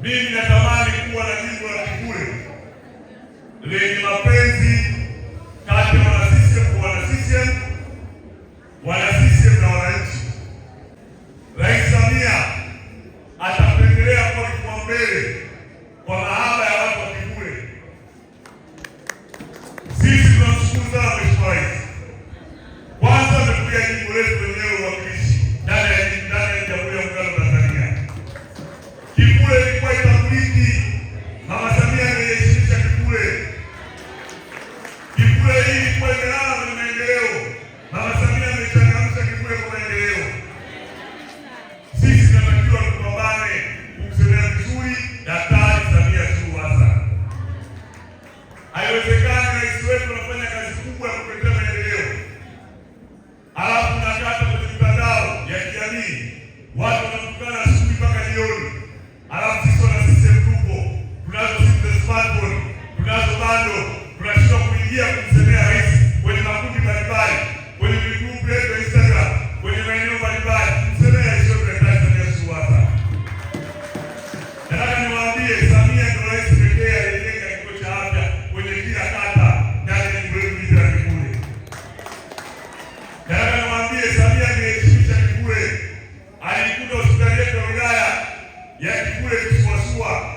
Mimi natamani kuwa na jimbo la Kivule lenye mapenzi kati ya wana CCM kwa wana CCM, wana CCM na wananchi. Rais Samia atapendelea kuwa kipaumbele kwa mahaba ya watu wa Kivule. Sisi tunamshukuru sana Mheshimiwa Rais. Kwanza ametulia jimbo letu lenyewe uwakilishi ndani ya Jamhuri ya Muungano wa Tanzania. Kivule ilikuwa itambuliki. Mama Samia ameiheshimisha Kivule. Kivule hii ilikuwa imelala kwenye maendeleo. Mama Samia amechangamsha Kivule kwa maendeleo. Sisi tunatakiwa tupambane kumsemea vizuri Daktari Samia Suluhu Hassan. Haiwezekani rais wetu anafanya kazi kubwa ya kutetea maendeleo, alafu nakata kwenye mitandao ya kijamii watu wanatukana asubuhi mpaka jioni, alafu sisi wana CCM tupo, tunazo simu za smartphone, tunazo bando, tunashindwa kuingia kumsemea rais kwenye makundi mbalimbali, kwenye vigrupu yetu ya Instagram, kwenye maeneo mbalimbali, kumsemea rais wetu Daktari Samia Suluhu Hassan. Nataka niwaambie, Samia ndio rais pekee aliyejenga kituo cha afya kwenye kila kata ndani ya jimbo letu hili la Kivule. Nataka niwaambie, Samia aliheshimisha Kivule, alikuta hospitali yetu ya wilaya ya Kivule kisuasua,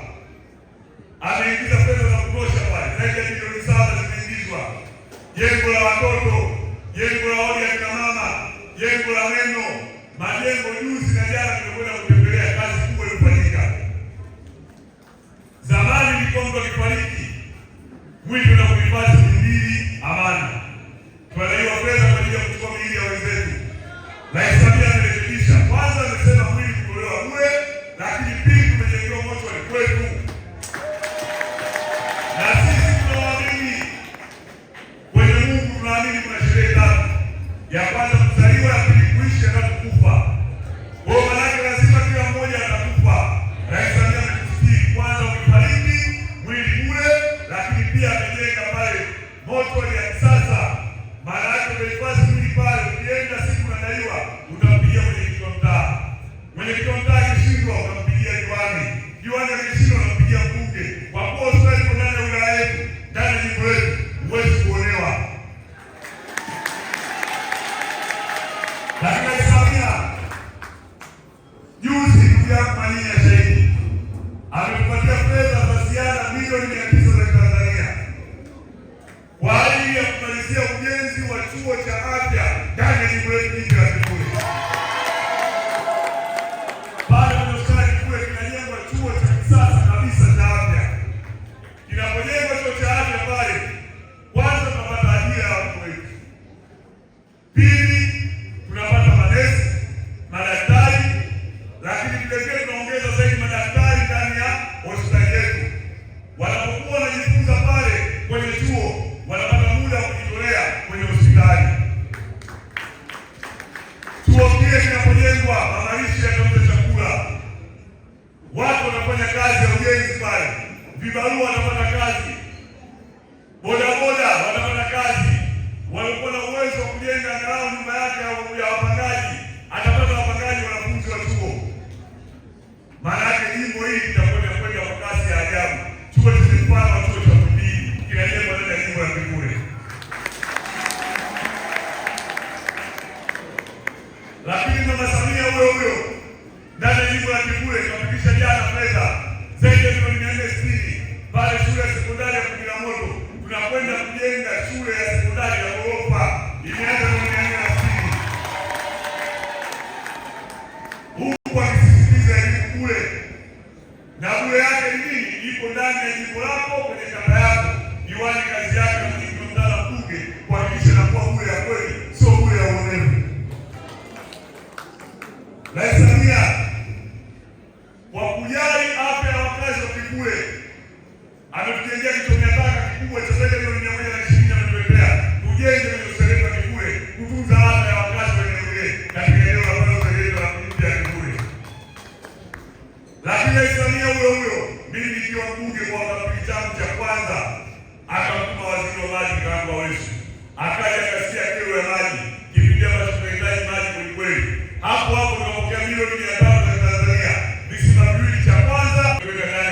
ameingiza fedha za kutosha pale, zaidi ya milioni 7 zimeingizwa, jengo la watoto, jengo la wodi ya kina mama, jengo la meno, majengo. Juzi na jana tumekwenda kutembelea, kazi kubwa iliyofanyika. Zamani ilikuwa mtu akifariki mwili na kuhifadhi 2 Amana, tunadaiwa fedha kwa ajili ya kuchukua miili ya wenzetu. Rais Samia amerekebisha. Kwanza amesema mwili kutolewa bure, lakini pili tumejengewa mochwari kwetu, na sisi tunawaamini kwenye Mungu, tunaamini kuna sherehe tatu: ya kwanza kuzaliwa, ya pili kuishi, ya tatu kufa. Kwa hiyo maanake lazima kila mmoja atakufa. Rais Samia ametusitiri kwanza, ukifariki mwili bure, lakini pia amejenga pale mochwari ya kisasa. Maana yake utahifadhi mwili pale, ukienda siku unadaiwa, utampigia mwenyekiti wa mtaa. Mwenyekiti wa mtaa akishindwa, utampigia diwani. Diwani akishindwa, unampigia mbunge. Kwa kuwa hospitali iko ndani ya wilaya yetu, ndani ya jimbo letu, huwezi kuonewa. Lakini Rais Samia juzi, ndugu yangu Manyinya shahidi, ametupatia fedha za ziada milioni 900 za Tanzania kwa ajili ya kumalizia ujenzi wa chuo cha afya ndani ya jimbo letu hili la Kivule. Pale kwenye hospitali ya Kivule kinajengwa chuo cha kisasa kabisa cha afya. Kinapojengwa chuo cha afya pale, kwanza tunapata ajira ya watu wetu, pili tunapata manesi, madaktari, lakini vile vile tunaongeza zaidi madaktari ndani ya hospitali yetu. Wanapokuwa wanajifunza pale kwenye chuo, wanapata muda wa kujitolea kwenye hospitali. Chuo kile kinapojengwa, mamalishe yatauza chakula, watu wanafanya kazi ya ujenzi pale, vibarua wanapata kazi, bodaboda wanapata kazi, walikuwa na uwezo wa kujenga angalau nyumba yake ya wapangaji, atapata wapangaji wanafunzi wa chuo. Maana yake jimbo hili litakwenda kwenda kwa kasi ya ajabu. Chuo chenye mfano wa chuo cha Muhimbili kinajengwa ndani ya jimbo la Kivule. Lakini Mama Samia huyo huyo ndani ya jimbo la Kivule kapitisha jana fedha zaidi ya milioni 460 pale shule ya sekondari ya Moto, tunakwenda kujenga shule ya sekondari ya ghorofa imeanza milioni 460, huku akisisitiza elimu bure, na bure yake ni nini? Ipo ndani ya jimbo lako, kwenye kata yako. Diwani kazi yake mwenyekiti wa mbunge kuhakikisha inakuwa bure ya kweli, sio bure ya uonevu. Rais Samia kwa kujali afya ya wakazi wa Kivule ametujengea kichomea taka kikubwa cha zaidi ya milioni 120, ametuletea tujenge kwenye hospitali yetu ya Kivule kutunza afya ya wakazi wa eneo lile katika eneo la hospitali yetu ya Kivule. Lakini Rais Samia huyo huyo, mimi nikiwa mbunge kwa kipindi changu cha kwanza, akamtuma waziri wa maji Karangwa Aweso, akaja akasikia kero ya maji, kipindi ambacho tunahitaji maji kwelikweli. Hapo hapo tunapokea milioni 500 za Tanzania, visima viwili, cha kwanza kuweka ndani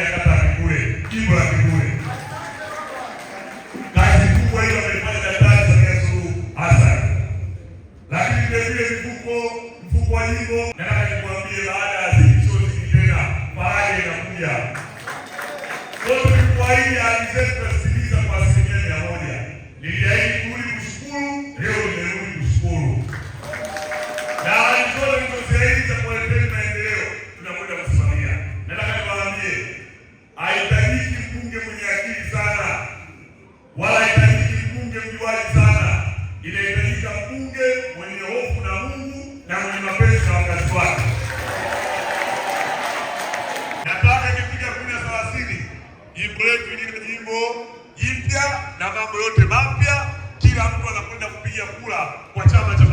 Jimbo letu lile jimbo jipya na mambo yote mapya, kila mtu anakwenda kupiga kura kwa Chama cha